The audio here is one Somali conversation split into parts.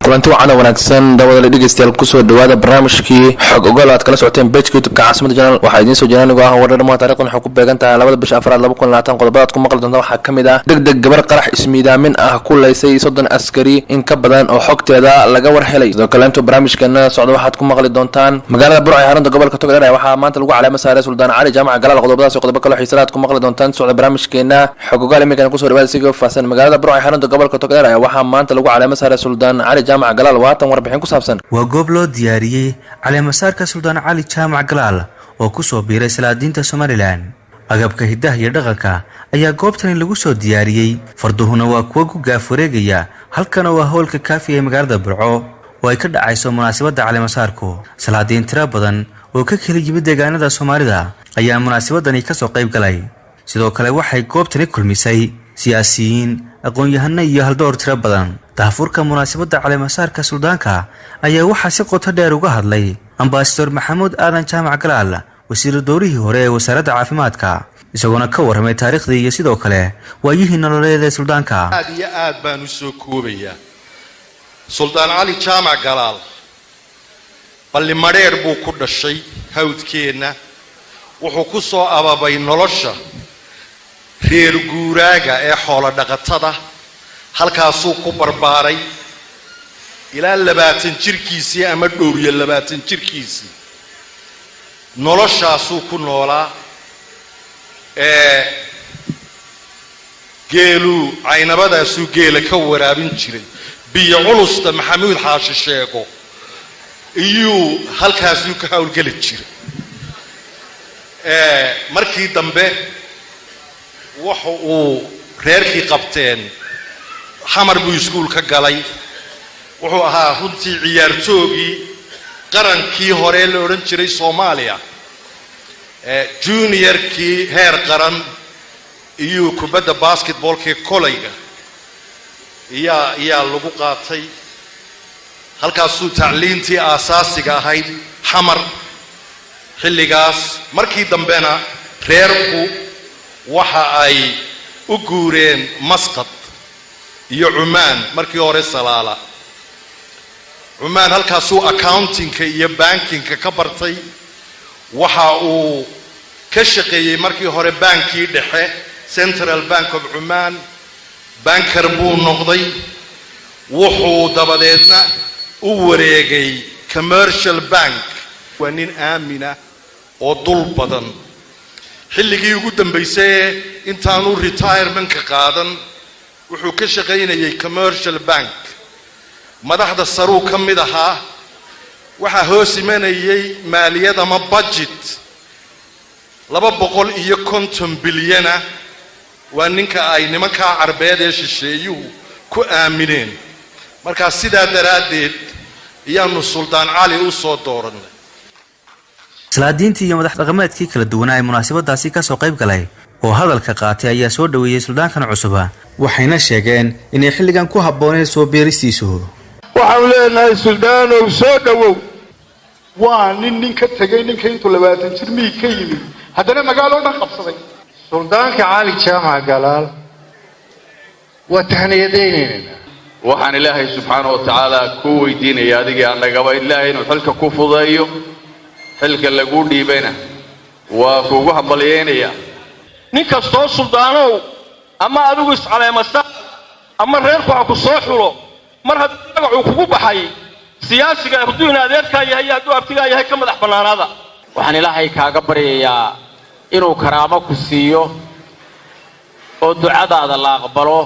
Kulanti wacan oo wanaagsan, daawadayaal, dhegeystayaal, kusoo dhawaada barnaamijkii Xog Ogaal aad kala socoteen page-ka YouTube-ka Caasimada Channel. Waxaa idiin soo jeedin anigoo ah warar dhamaha. Taarikhdan waxay ku beegan tahay 2-da bisha afraad 2020. Qodobada aad ku maqli doontaan waxaa ka mid ah deg deg gabar qarax ismiidaamin ah ku laysay 30 askari in ka badan oo xogteeda laga war helay. Sidoo kale, intuu barnaamijkeena socdo waxaad ku maqli doontaan magaalada Burco ee xarunta gobolka Togdheer waxaa maanta lagu caleemo saaray Suldaan Cali Jaamaca Galaal. Qodobadaas iyo qodobo kaloo xiisada aad ku maqli doontaan socda barnaamijkeena Xog Ogaal. Iminkana kusoo dhawaada sigoo faahsan. Magaalada Burco ee xarunta gobolka Togdheer ayaa waxaa maanta lagu caleemo saaray Suldaan Cali Jaamac Galaal. Waatan warbixin ku saabsan. Waa goob loo diyaariyey caleemasaarka Suldaan Cali Jaamac Galaal oo ku soo biiray salaadiinta Somaliland. Agabka hiddaha iyo dhaqanka ayaa goobtani lagu soo diyaariyey. Farduhuna waa kuwo ku gaaf wareegaya halkan oo ah howlka Kaafiga ee magaalada Burco oo ay ka dhacayso munaasabadda caleemasaarku. Salaadiin tiro badan oo ka kala yimid deegaanada Soomaalida ayaa munaasabadani kasoo qayb galay. Sidoo kale waxay goobtani kulmisay siyaasiyiin, aqoon-yahano iyo haldoor tiro badan. Daahfurka munaasabadda caleemasaarka suldaanka ayaa waxaa si qoto dheer uga hadlay Ambasador Maxamuud Aadan Jaamac Galaal, wasiiru dowrihii hore ee wasaaradda caafimaadka, isagoona ka warramay taariikhdii iyo sidoo kale waayihii nololeed ee suldaanka. Aad iyo aad baan u soo koobayaa. Suldaan Cali Jaamac Galaal Ballimadheer buu ku dhashay, hawdkeenna. Wuxuu ku soo ababay nolosha reer guuraaga ee xoolo dhaqatada. Halkaasuu ku barbaaray ilaa 20 jirkiisii ama 21 jirkiisii. Noloshaasuu ku noolaa. Ee geeluu caynabadaasuu geela ka waraabin jiray. Biyo culusta Maxamuud Xaashi sheego iyuu halkaasuu ka howlgeli jiray. Markii dambe waxa uu reerkii qabteen, Xamar buu iskuul ka galay. Wuxuu ahaa runtii ciyaartoogii qarankii hore la odhan jiray Soomaaliya, juniorkii heer qaran iyuu kubadda basketballkii kolayga iyaa lagu qaatay. Halkaasuu tacliintii aasaasiga ahayd Xamar xilligaas. Markii dambena reerku waxa ay u guureen Masqad iyo Cumaan, markii hore Salaala, Cumaan. Halkaasuu accountingka iyo bankingka ka bartay. Waxa uu ka shaqeeyey markii hore baankii dhexe, Central Bank of Cumaan. Banker buu noqday. Wuxuu dabadeedna u wareegay Commercial Bank. Waa nin aamina oo dul badan. Xilligii ugu dambaysay ee intaanu retirementka qaadan wuxuu ka shaqaynayay Commercial Bank. Madaxda saruu ka mid ahaa. Waxaa hoos imanayay maaliyad ama budget 250 bilyana. Waa ninka ay nimankaa Carbeed ee shisheeyuhu ku aamineen. Markaa sidaa daraaddeed ayaanu Suldaan Cali u soo doorannay. Salaadiintii iyo madax dhaqameedkii kala duwanaa ee munaasabadaasi kasoo qayb galay oo hadalka qaatay ayaa soo dhoweeyey suldaankan cusuba, waxayna sheegeen inay xilligan ku habbooneen soo beeristiisu. Waxaanu leenahay, suldaanow, soo dhowow. Waa nin nin ka tegay, ninka intuu 20 jir miyig ka yimid haddana magaalo dhan qabsaday. Suldaanka Cali Jaamac Galaal waa tahniyadaynaynaa. Waxaan Ilaahay subxaana wa tacaala ku weydiinaya adigii annagaba Ilaahay inuu xilka ku fudeeyo. Xilka laguu dhiibayna waa kuugu hambalyeynaya. Nin kastoo suldaanow, ama adigu iscaleemasa ama reerku ha ku soo xulo, mar haddii magacuu kugu baxay, siyaasiga hadduu in adeerkaa yahay iyo hadduu abtigaa yahay ka madax bannaanaada. Waxaan Ilaahay kaaga baryayaa inuu karaamo ku siiyo oo ducadaada la aqbalo.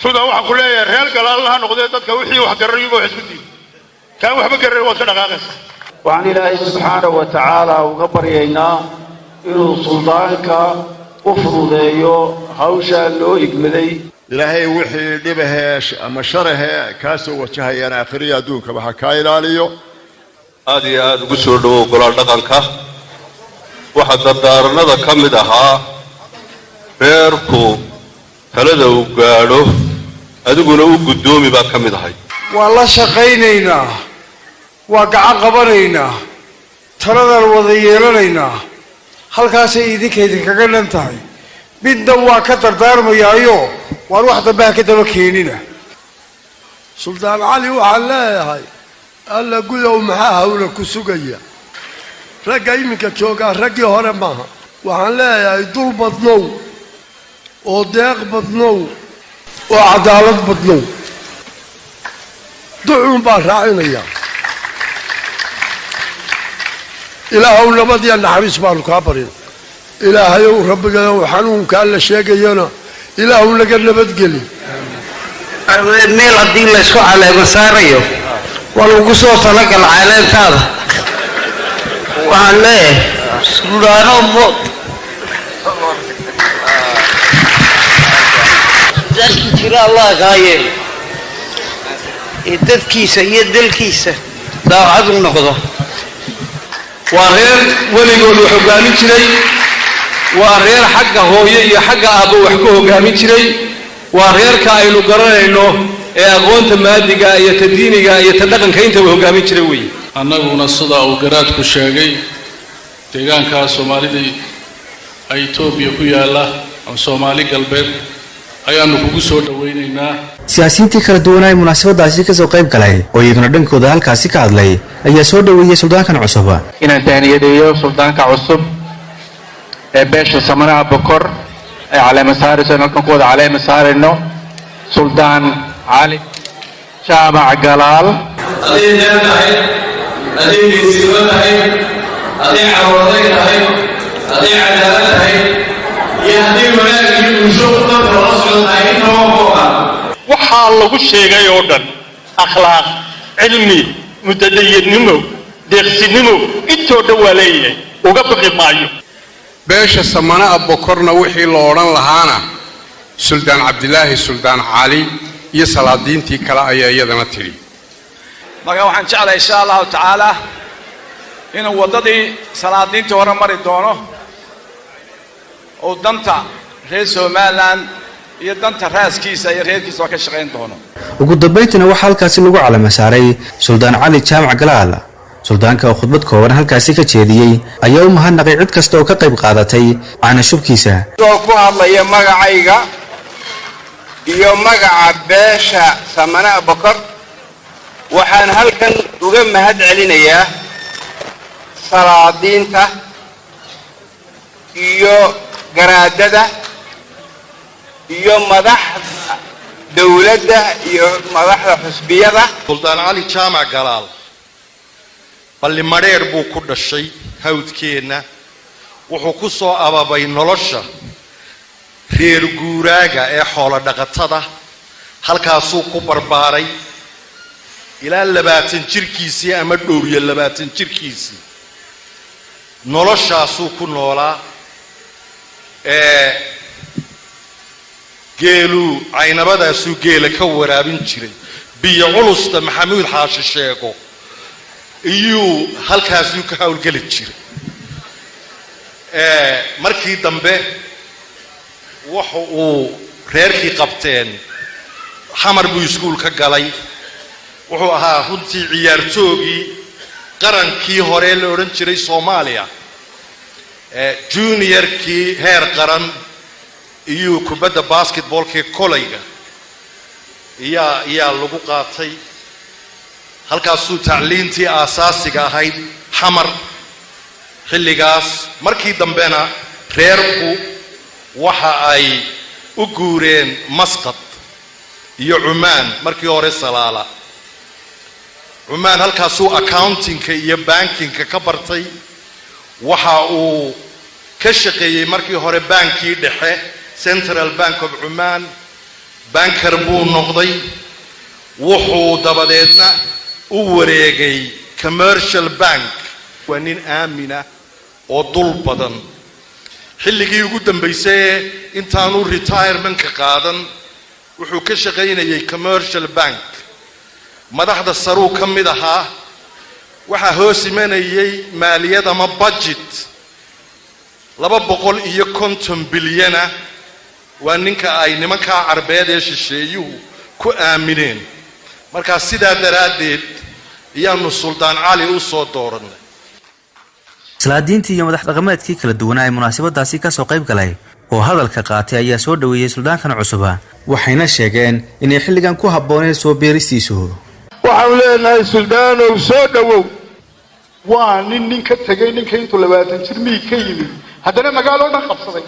Suldaan, waxaan ku leeyahay, reer Galaalna ha noqdee, dadka wixii wax garanayuba wax isku diid, kaan waxba garanay waad ka dhaqaaqaysa. Waxaan Ilaahay subxaanahu wa tacaala uga baryaynaa inuu suldaanka u fududeeyo hawshaa loo igmaday. Ilaahay wixii dhibahee ama sharahee kaa soo wajahayaan aakhiriya adduunkaba ha kaa ilaaliyo. Aad iyo aada ugu soo dhowow golaal dhaqanka. Waxaa dardaaranada ka mid ahaa reerku talada uu gaadho adiguna u guddoomi baa ka mid ahay. Waa la shaqaynaynaa, waa gacan qabanaynaa, taladaan wada yeelanaynaa. Halkaasay idinka idinkaga dhan tahay. Midna waa ka dardaarmayaayo, waan wax dambe ha ka daba keenina. Suldaan Cali waxaan leeyahay, Alla gudow, maxaa hawla ku sugaya? Ragga iminka joogaa raggii hore maaha. Waxaan leeyahay, dul badnow oo deeq badnow oo cadaalad badnow. Ducuun baan raacinayaa. Ilaahow nabadiya naxariis baanu kaa barin. Ilaahayow, rabbigayow, xanuunkaa la sheegayona Ilaahu naga nabadgeli. Meel haddii laysku caleemo saarayo, waa lagu soo talagal caleentaada. Waxaan leeyahay, suldaano mood suldaankii jira Allah kaa yeelo ee dadkiisa iyo dalkiisa daawcad u noqdo. Waa reer weligood wax hoggaamin jiray, waa reer xagga hooyo iyo xagga aabbo wax ka hoggaamin jiray, waa reerka aynu garanayno ee aqoonta maadiga iyo ta diiniga iyo ta dhaqanka intaba hoggaamin jiray weeye. Annaguna sida uu garaadku sheegay, deegaankaa Soomaalidii ay Etoobiya ku yaalla ama Soomaali Galbeed ayaanu kugu soo dhowaynaynaa. Siyaasiyiintii kala duwanaa ee munaasabadaasi kasoo qayb galay oo iyaguna dhankooda halkaasi ka hadlay ayaa soo dhoweeyey suldaankan cusub. Inaan tahniyadeeyo suldaanka cusub ee beesha Samanaha Bokor ay caleema saarayso, in halkan ku wada caleema saarayno Suldaan Cali Jaamac Galaal. Hadday deen tahay, hadday geesinimo tahay, hadday carooday tahay, hadday cadaalad tahay iyo hadday wanaag iyo bulsho dadka lala socdo tahay, intaba kooban. Waxaa lagu sheegay oo dhan, akhlaaq, cilmi, mutadayirnimo, deeqsinimo, intoo dhan waa leeyahay, uga baqi maayo. Beesha Samana'a Bokorna wixii la odhan lahaana Suldaan Cabdilaahi, Suldaan Cali iyo salaadiintii kale ayaa iyadana tidhi. Marka waxaan jeclahay, insha Allahu tacaala, inuu waddadii salaadiintii hore mari doono uu danta reer Somaliland iyo danta raaskiisa iyo reerkiisa waa ka shaqayn doono. Ugu dambayntiina waxaa halkaasi lagu calama saaray Suldaan Cali Jaamac Galaal. Suldaanka oo khudbad kooban halkaasi ka jeediyey ayaa u mahadnaqay cid kasta oo ka qayb qaadatay caana shubkiisa. Oo ku hadlaya magacayga iyo magaca beesha Samana'a Bokor, waxaan halkan uga mahad celinayaa salaadiinta iyo garaadada iyo madaxda dowladda iyo madaxda xusbiyada. Suldaan Cali Jaamac Galaal Ballimadheer buu ku dhashay, hawdkeenna. Wuxuu ku soo ababay nolosha reer guuraaga ee xoolo dhaqatada. Halkaasuu ku barbaaray ilaa 20 jirkiisii ama dhowriyo 20 jirkiisii. Noloshaasuu ku noolaa. Ee geeluu caynabadaasuu geela ka waraabin jiray, biyo culusta Maxamuud Xaashi sheego iyuu halkaasuu ka howlgeli jiray. Markii dambe waxa uu reerkii qabteen, Xamar buu iskuul ka galay. Wuxuu ahaa runtii ciyaartoogii qarankii hore la odhan jiray Soomaaliya, juniorkii heer qaran iyuu kubadda basketballkii kolayga iyaa lagu qaatay. Halkaasuu tacliintii aasaasiga ahayd Xamar xilligaas. Markii dambena reerku waxa ay u guureen Masqad iyo Cumaan, markii hore Salaala, Cumaan. Halkaasuu accountingka iyo bankingka ka bartay. Waxa uu ka shaqeeyey markii hore baankii dhexe, Central Bank of Cumaan, banker buu noqday. Wuxuu dabadeedna u wareegay Commercial Bank. Waa nin aamina oo dul badan. Xilligii ugu dambaysay ee intaanu retirementka qaadan wuxuu ka shaqaynayay Commercial Bank, madaxda saruu ka mid ahaa. Waxaa hoos imanayay maaliyad ama budget 250 bilyana. Waa ninka ay nimankaa Carbeed ee shisheeyuhu ku aamineen. Markaa sidaa daraaddeed iyaanu Suldaan Cali u soo doorannay. Salaadiintii iyo madax dhaqameedkii kala duwanaa ee munaasabadaasi kasoo qayb galay oo hadalka qaatay ayaa soo dhoweeyey suldaankan cusuba. Waxayna sheegeen inay xilligan ku habbooneen soo biiristiisu. Waxaanu leenahay, suldaanow, soo dhowow. Waa nin nin ka tegey, ninka intuu 20 jir miig ka yimid haddana magaalo dhan qabsaday.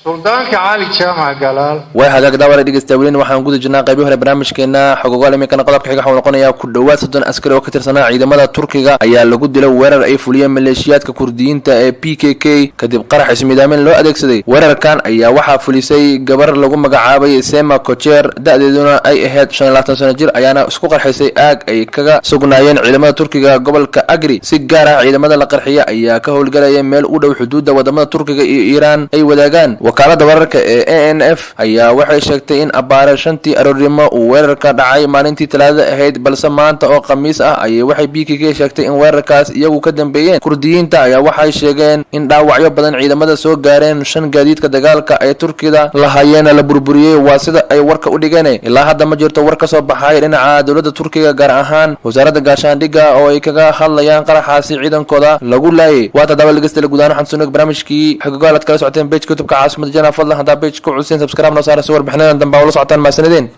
Suldaanka Cali Jaamac Galaal. Way hagaag, daawada, dhegeysta, welina waxaan guda jirnaa qaybii hore barnaamijkeena xogogaal. Iminkana qodobka xiga waxuu noqonayaa: ku dhowaad 30 askari oo ka tirsanaa ciidamada Turkiga ayaa lagu dilay weerar ay fuliyeen maleeshiyaadka Kurdiyiinta ee PKK kadib qarax ismidaamin loo adeegsaday. Weerarkan ayaa waxaa fulisay gabar lagu magacaabay Sema Kocher, da-deeduna ay ahayd 25 sano jir, ayaana isku qarxisay aag ay kaga sugnaayeen ciidamada Turkiga gobolka Agri. Si gaar ah, ciidamada la qarxiya ayaa ka howlgalaya meel u dhow xuduudda wadamada Turkiga iyo Iiraan ay wadaagaan. Wakaalada wararka ee ANF ayaa waxay sheegtay in abbaare 5-tii aroornimo uu weerarka dhacay maalintii Talaadada ahayd, balse maanta oo Khamiis ah ayay waxay PKK sheegtay in weerarkaas iyagu ka dambeeyeen. Kurdiyiinta ayaa waxay sheegeen in dhaawacyo badan ciidamada soo gaareen, shan gaadiidka dagaalka ay Turkida lahaayeen la burburiyey, waa sida ay warka u dhigeen. Ilaa hadda ma jirto war ka soo baxay dhinaca dowladda Turkiga, gaar ahaan wasaaradda gaashaandhigga, oo ay kaga hadlayaan qaraxaasi ciidankooda lagu laayay. Waa tadaaba dhegeystayaal, guud ahaan waxaan sunog barnaamijkii xogogaal aad kala socoteen page youtube-ka Caasimada Channel. Fadlan haddaa page ku cuseen, subscribe noo saara si warbixinadan dambe ula socotaan. Mahadsanideen.